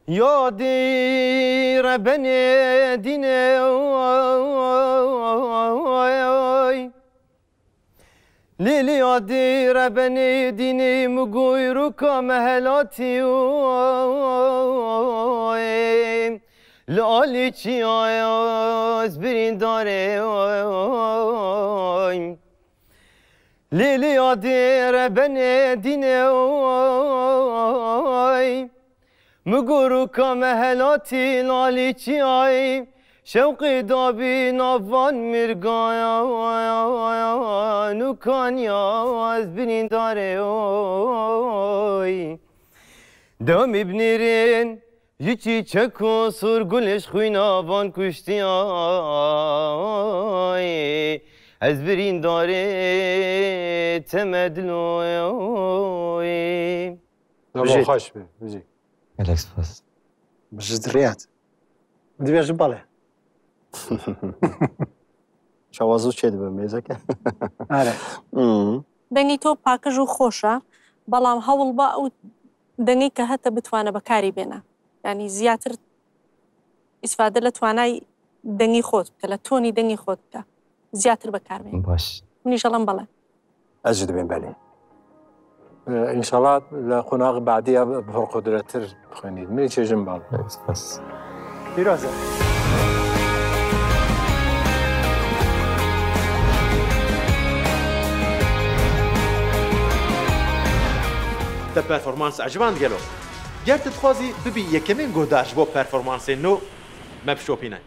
یادی ربنی دینه لیلی یادی ربنی دینی مگوی روکا مهلاتی لالی چی از برین داره لیلی یادی ربنی دینه مگورو کامهلاتی لالی چی آی شوقی دابی نوان مرگان و کانیا از برین داره دامی بنیرین یکی چکو سرگلش خوینا وان کشتی آی از برین داره تمدلوی. خوش بی بجی. Gelek spas. Ji riyat. Dibêjim balê. Çawa zû çêdibe mêzeke. Are. دەنگی تۆ پاکژ و خۆشە، بەڵام هەوڵ بە ئەو دەنگی کە هەتە بتوانە بەکاری بێنە. یعنی زیاتر ئیسفادە لە توانای دەنگی خۆت بکە، لە تۆنی دەنگی خۆت بکە، زیاتر بەکاربێنە. باش. منیش ئەڵێم بەڵێ. Ez jî dibêm belê. ئینشاڵڵا لە قۆناغ بعدیە پڕقودرەتر بخوێنیت. منی چێژم باڵ. Spas. Pîroz e. Te performans eciband gelo. Ger tu dixwazî bibî yekemîn guhdar ji bo performansên nû, me bişopîne.